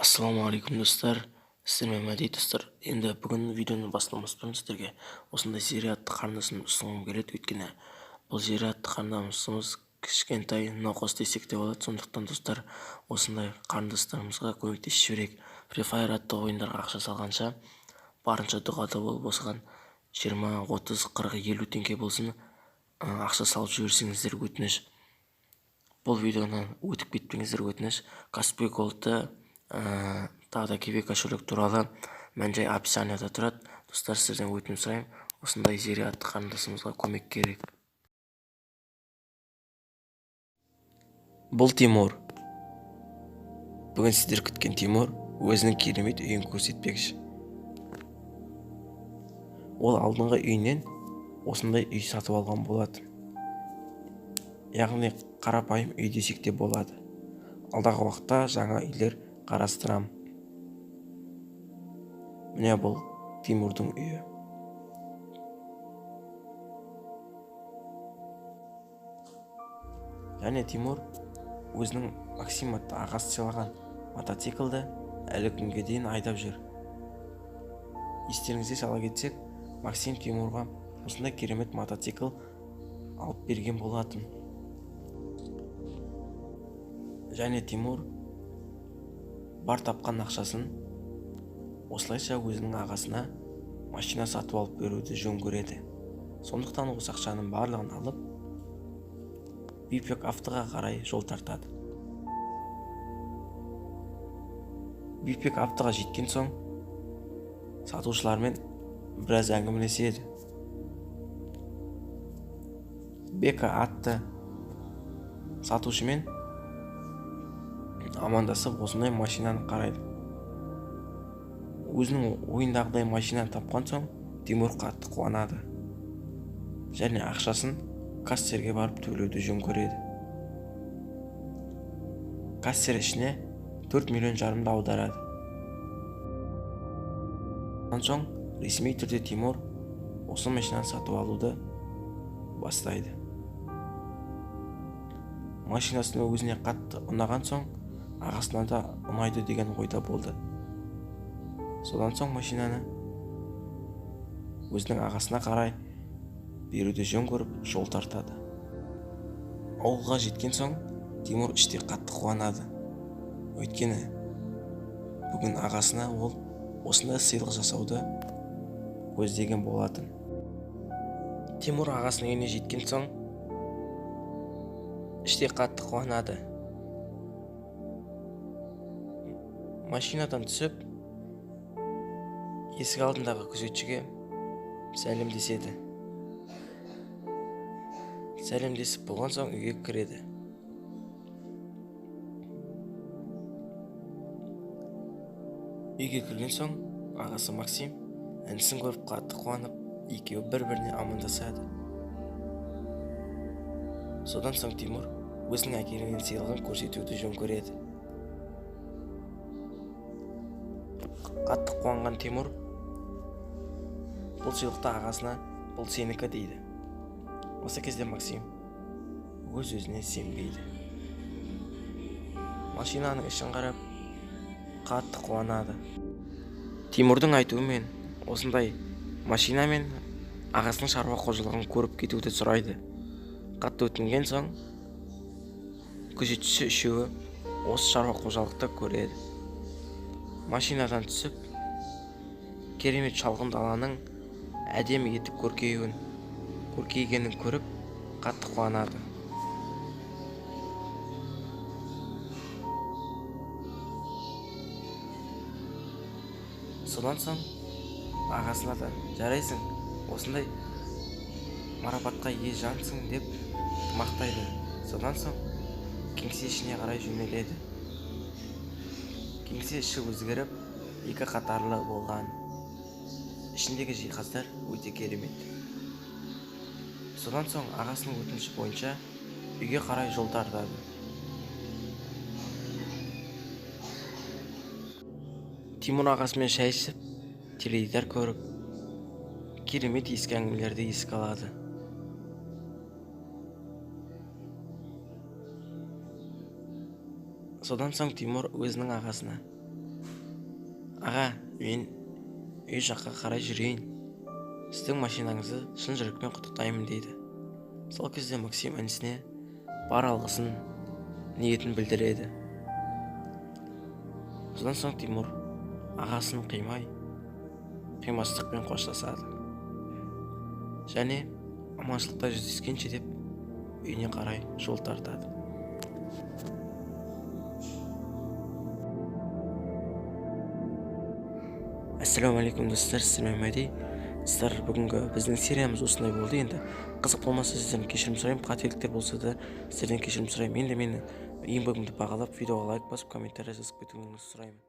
Ассалаумағалейкум, достар! Сіздермен Мәди, достар. Енді бүгін видеоны бастамас бұрын сіздерге осындай Зере атты қарындасымды ұсынғым келеді. Өйткені бұл Зере атты қарындасымыз кішкентай науқас десек те болады. Сондықтан, достар, осындай қарындастарымызға көмектесіп жіберейік. Free Fire атты ойындарға ақша салғанша, барынша дұғада болып, осыған 20, 30, 40, 50 теңге болсын, ақша салып жіберсеңіздер, өтініш. Бұл видеоны өтіп кетпеңіздер, өтініш. Каспи Голдты, тағы да Киви кошелек туралы мән-жай описанияда тұрады. Достар, сіздерден өтінім сұраймын, осындай Зере атты қарындасымызға көмек керек. Бұл Тимур. Бүгін сіздер күткен Тимур өзінің керемет үйін көрсетпекші. Ол алдыңғы үйінен осындай үй сатып алған болатын, яғни қарапайым үй десек те болады. Алдағы уақытта жаңа үйлер қарастырам. Міне, бұл Тимурдың үйі. Және Тимур өзінің Максим атты ағасы сыйлаған мотоциклді әлі күнге дейін айдап жүр. Естеріңізге сала кетсек, Максим Тимурға осындай керемет мотоцикл алып берген болатын. Және Тимур бар тапқан ақшасын осылайша өзінің ағасына машина сатып алып беруді жөн көреді. Сондықтан осы ақшаның барлығын алып, Бипек Автоға қарай жол тартады. Бипек Автоға жеткен соң, сатушылармен біраз әңгімелеседі. Бека атты сатушымен амандасып, осындай машинаны қарайды. Өзінің ойындағыдай машинаны тапқан соң, Тимур қатты қуанады және ақшасын кассирге барып төлеуді жөн көреді. Кассир ішіне 4,5 миллион аударады. Содан соң ресми түрде Тимур осы машинаны сатып алуды бастайды. Машинасының өзіне қатты ұнаған соң, ағасына да ұнайды деген ойда болды. Содан соң машинаны өзінің ағасына қарай беруді жөн көріп, жол тартады. Ауылға жеткен соң, Тимур іштей қатты қуанады. Өйткені бүгін ағасына ол осындай сыйлық жасауды көздеген болатын. Тимур ағасының үйіне жеткен соң, іштей қатты қуанады. Машинадан түсіп, есік алдындағы күзетшіге сәлемдеседі. Сәлемдесіп болған соң, үйге кіреді. Үйге кірген соң, ағасы Максим інісін көріп, қатты қуанып, екеуі бір біріне амандасады. Содан соң Тимур өзінің әкелген сыйлығын көрсетуді жөн көреді. Қатты қуанған Тимур бұл сыйлықты ағасына: «Бұл сенікі», — дейді. Осы кезде Максим өз өзіне сенбейді. Машинаның ішін қарап, қатты қуанады. Тимурдың айтуымен, осындай машинамен ағасының шаруа қожалығын көріп кетуді сұрайды. Қатты өтінген соң, күзетшісі үшеуі осы шаруа қожалықты көреді. Машинадан түсіп, керемет шалғын даланың әдемі етіп көркейгенін көріп, қатты қуанады. Содан соң ағасына да: «Жарайсың, осындай марапатқа ие жансың», — деп мақтайды. Содан соң кеңсе ішіне қарай жөнеледі. Кеңсе іші өзгеріп, екі қатарлы болған. Ішіндегі жиһаздар өте керемет. Содан соң ағасының өтініші бойынша үйге қарай жол тартады. Тимур ағасымен шай ішіп, теледидар көріп, керемет ескі әңгімелерді еске алады. Содан соң Тимур өзінің ағасына Аға, мен үй жаққа қарай жүрейін, сіздің машинаңызды шын жүрекпен құттықтаймын, дейді. Сол кезде Максим інісіне бар алғысын, ниетін білдіреді. Содан соң Тимур ағасын қимай, қимастықпен қоштасады және аманшылықта жүздескенше деп үйіне қарай жол тартады. Ассалаумағалейкум, достар! Сіздермен Мәди. Достар, бүгінгі біздің сериямыз осындай болды. Енді қызық болмаса, сіздерден кешірім сұраймын, қателіктер болса да, сіздерден кешірім сұраймын. Енді менің еңбегімді бағалап, видеоға лайк басып, комментарий жазып кетуіңізді сұраймын.